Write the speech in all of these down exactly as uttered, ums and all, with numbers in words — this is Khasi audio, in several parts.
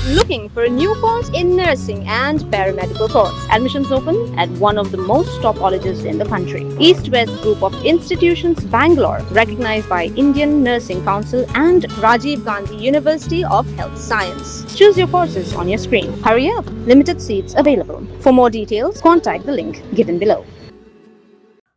Looking for a new course in nursing and paramedical course? Admissions open at one of the most top colleges in the country. East West Group of Institutions, Bangalore, recognized by Indian Nursing Council and Rajiv Gandhi University of Health Science. Choose your courses on your screen. Hurry up, limited seats available. For more details, contact the link given below.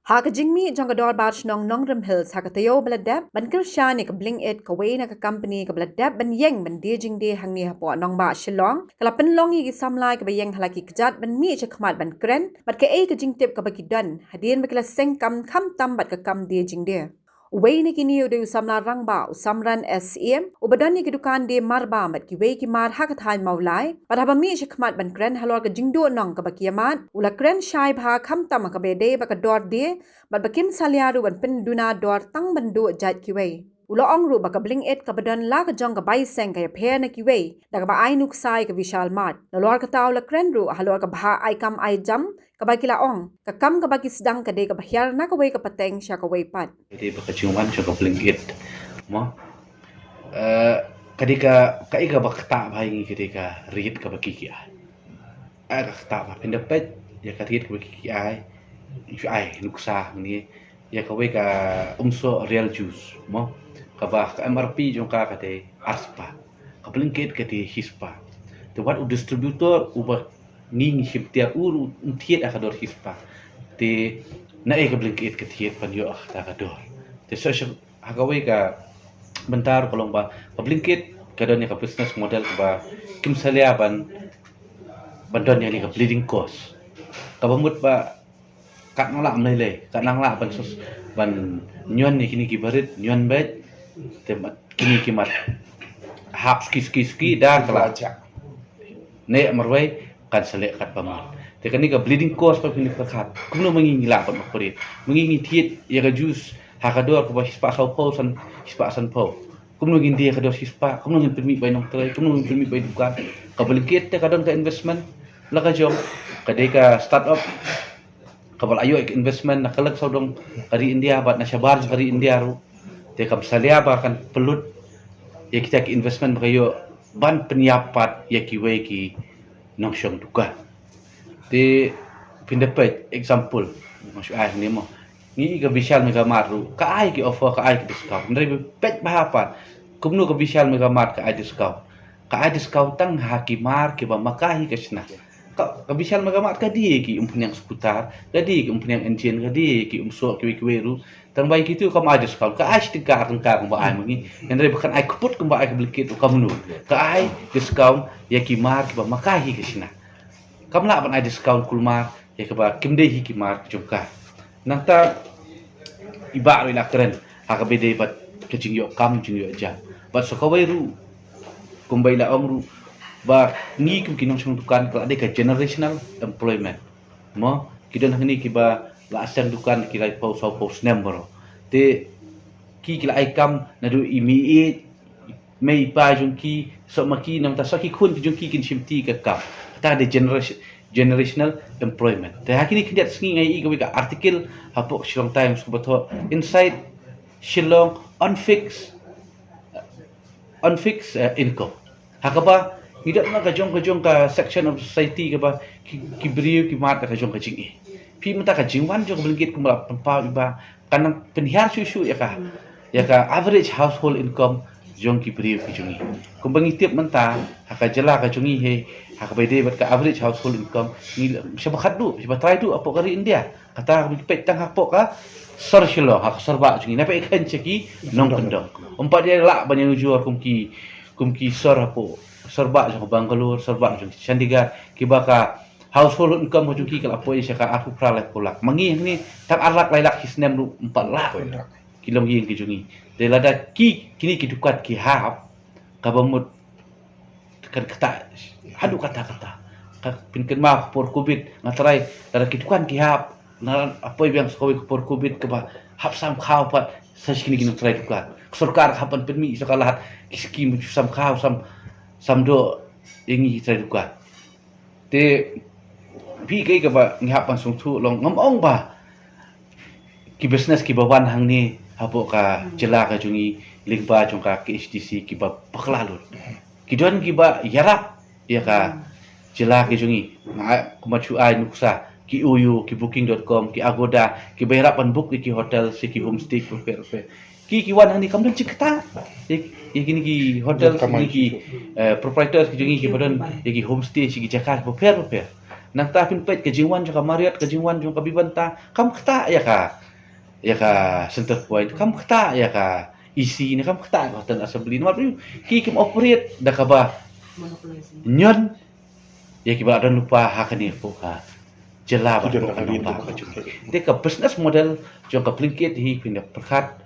Ha ka jingmih jong ka dorbar shnong Nongrim Hills ha ka taïew ba la dep, ban kyrshan ïa ka Blinkit, kawei na ka company kaba la dep ban ïeng ban die jingdie hangne hapoh nongbah Shillong, ka la pynlong ïa ki samla kiba ïeng ha la ki kjat ban mih shakhmat ban kren bad kaei ka jingtip kaba ki don hadien ba ki la seng kam khamtam bad ka kam die jingdie. Uwei na kine u dei u samla rangbah, u Samran S M, uba don ïa ki dukan die marba bad kiwei ki mar ha ka thaiñ Mawlai. Bad haba mih shakhmat ban kren halor ka jingduh nong kaba ki ïamad, u la kren shai bha khamtam ha kaba ïadei bad ka dor die, bad ba kim salia ruh ban pynduna dor tang ban duh jait kiwei. U la ong ruh ba ka Blinkit kaba don la ka jong ka bai seng ka ïapher na kiwei, da kaba ai nuksa ïa ka Vishal Mart. Nalor kata u la kren ruh halor ka bhah ai kam ai jam, kaba ki la ong, ka kam kaba ki sdang ka dei kaba hiar na kawei ka pateng sha kawei pat. Ka dei ba ka jingwan jong ka Blinkit, mo. Eh, ka dei ka, kaei kaba ktah bha ïa ngi ka dei ka rate kaba ki ki ai. Ai ka ktah bha, phin da peit ïa ka rate kaba ki ki ai. Shu ai nuksa hangne ïa kawei ka umsoh real juice, mo. Kaba ka M R P jong ka ka dei arspah. Ka Blinkit ka dei shispah. Te wat u distributor uba ngi ngi shim tiar u ruh um thied ha ka dor shispah. Te naei ka Blinkit ka thied ban ïoh ha kata ka dor. Te shu shu ha kawei ka bynta ruh ka long ba ka Blinkit ka don ïa ka business model kaba kim salia ban, ban don ïa kane ka bleeding cost. Kaba mut ba kat nang lah ym lei lei, kat nang lah ban sus, ban ñion ïa kine kiba rit, ñion beit, te mat, kine ki mat hap suki suki suki da ka la. Neh marwei kan sa leh katba mut. Te kane ka bleeding cost ba phin pyrkhat, kumno ma ngi ngi lah ban operate? Ma ngi ngi thied ïa ka juice ha ka dor kaba shispah sawphew, san, shispah sanphew. Kumno ngin die ha ka dor shispah? Kumno ngin pynmih bai nongtrei? Kumno ngin pynmih bai dukan? Ka Blinkit te ka don ka investment la ka jong, ka dei ka start up kaba la ïoh ïa ka investment na ka lak sawdong ka ri India bad na shabar jong ka ri India ruh. Te kam salia ba kan pynlut ïa kita ki investment ba ka ïoh ban pynïap pat ïa kiwei ki nongshong dukan. Te phin da peit example, ma shu ai hangne mo. Ngi i ka Vishal Mega Mart ruh ka ai ki offer, ka ai ki discount. Hynrei peit bha pat kumno ka Vishal Mega Mart ka ai discount. Ka ai discount tang ha ki mar kiba ma ka hi ka shna. Ka, ka Vishal Mega Mart ka die ki umphniang skutar, ka die ki umphniang engine, ka die ki umsoh kiwei kiwei ruh. Tang ba ïa kitu kam ai discount, ka ai shi tyngka ar tyngka kumba ai ma ngi. Hynrei ba kan ai kput kumba ai ka Blinkit ruh kamnu. Ka ai discount ïa ki mar kiba ma ka hi ka shna. Kam lah ban ai discount kulmar ïa kaba kim dei hi ki mar ki jong ka. Nangta i Bah ruh i la kren ha kaba ïadei bad ka jingïoh kam jingïoh jam. Bad sa kawei ruh kumba i la ong ruh ba ngi kum ki nongshong dukan ka la dei ka generational employment. Mo, ki don hangne kiba la seng dukan ki laiphew sawphew snem baroh. Te ki ki la ai kam naduh i mei i mei i pa jong ki, soh ma ki, namar ta soh ki khun ki jong ki kin shim ti ka kam. Kata ka dei generation, generational employment. Te ha kine khyndiat sngi nga ïohi kawei ka article hapoh Shillong Times kaba thoh, inside Shillong unfixed, unfixed, eh, income. Ha kaba ngi don na ka jong ka jong ka section of society kaba ki, ki briew ki mad da ka jong ka jingeh. Phi mynta ka jingwan jong ka Blinkit kumba la pynpaw i Bah, kan nang pynhiar shuh shuh ïa ka, ïa ka average household income jong ki briew ki jong ngi. Kumba ngi tip mynta ha ka jylla ka jong ngi hi, ha kaba ïadei bad ka average household income ngi shaba khatduh, shaba trai duh hapoh ka ri India. Kata ka peit tang hapoh ka sor Shillong, ha ka sor bah jong ngi, na peit khein sha ki nongkyndong. Ym pat ïa lah ban ïa ujor kum ki, kum ki sor hapoh, sor bah jong Bangalore, sor bah jong Chandigarh, kiba ka household income ka jong ki ka la poi sha ka arphew phra laiphew lak. Ma ngi hangne tang ar lak lai lak ki snem ruh ym pat lah ki longïing ki jong ngi. Te lada ki, kine ki dukan ki hap, kaba mut kan kata, haduh kata kata. Ka phin kynmaw ka por covid, nga trai, lada ki dukan ki hap, nga poi biang sa kawei ka por covid kaba hap sam khaw pat sa shi kine ki nongtrai dukan. Ka sorkar ka hap ban pynmih, sorkar la hat ki skim sam khaw, sam, sam doh ïa ngi trai dukan. Te phi, kaei kaba ngi hap ban sngewthuh long, ngam ong ba ki business kiba wan hangne hapoh ka jylla ka jong ngi lyngba jong ka K H D C kiba bakla lut. Ki don kiba ïarap ïa ka jylla ka jong ngi. Nga ai, kumba shu ai nuksa, ki OYO, ki booking dot com, ki Agoda, kiba ïarap ban book ïa ki hotel, ïa ki homestay, bapher bapher. Ki, ki wan hangne kam don jingktah. Ïa, ïa kine ki hotel, ïa kine ki, eh, proprietors ki jong ngi kiba don ïa ki homestay sha ki jaka bapher bapher. Nangta phin peit ka jingwan jong ka Marriott, ka jingwan jong ka Vivanta, kam ktah ïa ka, ïa ka Center Point, kam ktah ïa ka EC ne kam ktah ïa ka Hotel Assembly. Namar ki kim operate da kaba ñion ïa kiba la don lypa ha kane ka jylla bad ka nongbah ka jong ngi. Te ka business model jong ka Blinkit hi phin ïa pyrkhat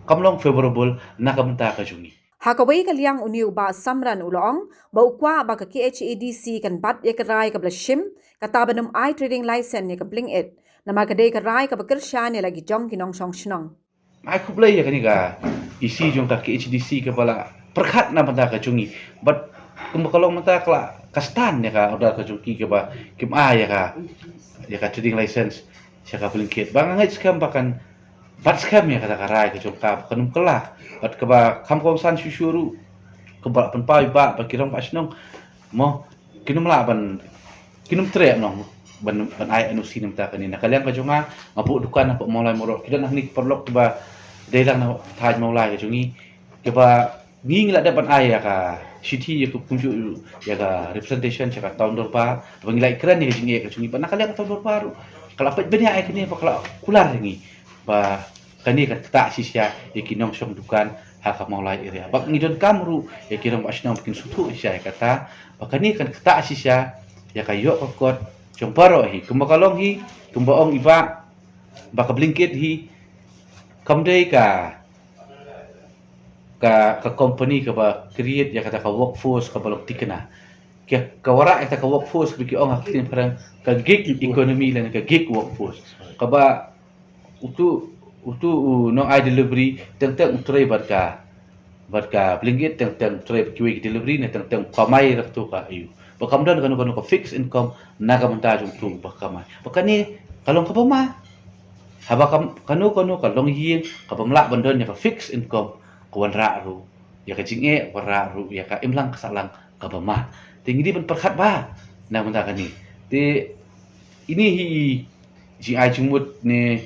kam long favorable na ka bynta ka jong ngi. Ha kawei ka liang une u Bah Samran u la ong ba u kwah ba ka KHADC kan bat ïa ka rai kaba la shim, kata ban ym ai trading license ïa ka Blinkit. Namar ka dei ka rai kaba kyrshan ïa la ki jong ki nongshong shnong. Ai khublei ïa kane ka EC jong ka KHADC kaba la pyrkhat na bynta ka jong ngi. Bad kumba ka long mynta ka la ka stand ïa ka order ka jong ki kaba kim ai ïa ka, ïa ka trading license sha ka Blinkit. Ba nga ngeit skhem ba kan bat skhem ïa kata ka rai ka jong ka, ba kan ym kylla. Bad kaba kham kongsan shuh shuh ruh, kaba pynpaw i Bah ba ki rangbah shnong mo, kin ym lah ban, kin ym treh noh ban, ban ai NOC na ka bynta kane. Na ka liang ka jong nga, nga buh dukan hapoh Mawlai Mawroh. Ki don hangne ki paralok kiba dei lang na thaiñ Mawlai ka jong ngi, kiba ngi, ngi la dep ban ai ïa ka shithi ïa ka kumjuh ïa ka representation sha ka Town Dorbar, ba ngi la ïakren ïa ka jingeh ka jong ngi. Bad na ka liang ka Town Dorbar ruh ka la peit bniah ïa kane, ba ka la kular ïa ngi ba kane kan ktah shisha ïa ki nongshong dukan ha ka Mawlai area. Bad ngi donkam ruh ïa ki rangbah shnong ba kin sngewthuh shisha ïa kata, ba kane kan ktah shisha ïa ka ïoh ka kot jong baroh hi. Kumba ka long hi, kumba ong i Bah, ba ka Blinkit hi kam dei ka, ka, ka company kaba create ïa kata ka workforce kaba long thikna. Ka, ka wanrah ïa kata ka workforce ba ki ong ha ka ktien phareng ka gig economy lane ka gig workforce. Kaba utu, utu u nongai delivery teng teng u trei bad ka, bad ka Blinkit, teng teng u trei bad kiwei ki delivery ne teng teng u kamai ruh tu ka aiu. Ba kam don kano kano ka fixed income na ka bynta jong utu ba kamai. Ba kane ka long kaba ma. Haba kam, kano kano ka longïing kaba ym lah ban don ïa ka fixed income, ka wanrah ruh ïa ka jingeh, wanrah ruh ïa ka imlang ka sahlang kaba ma. Te ngi dei ban pyrkhat bha na ka bynta kane. Te ine hi i jingai jingmut ne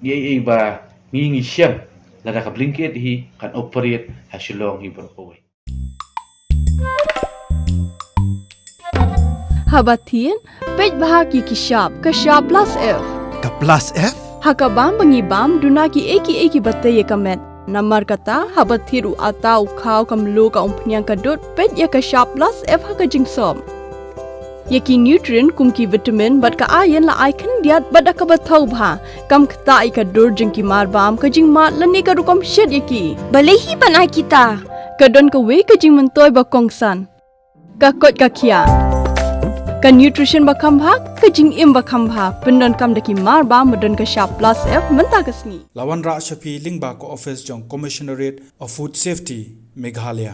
i ei ei ba ngi, ngi shem lada ka Blinkit hi kan operate ha Shillong hi baroh kawei. Haba thied, peit bha ki, ki shap, ka shap plus F. Ka plus F? Ha ka bam ba ngi bam, duna ki ei ki ei kiba tei ïa ka met. Namar kata, haba thied u atta, u khaw, ka mluh, ka umphniang, ka dud, peit ïa ka shap plus F ha ka jingsop. Ïa ki nutrient kum ki vitamin bad ka iron la ai khyndiat bad da kaba thaw bha. Kam ktah ïa ka dur jong ki mar bam, ka jingmad lane ka rukom shet ïa ki. Balei hi ban ai kita? Ka don kawei ka jingmyntoi ba kongsan. Ka koit ka khiah. Ka nutrition ba kham bha, ka jingim ba kham bha. Pyndonkam da ki mar bam ba don ka shap plus F mynta ka sngi. La wanrah sha phi lyngba ka office jong Commissionerate of Food Safety, Meghalaya.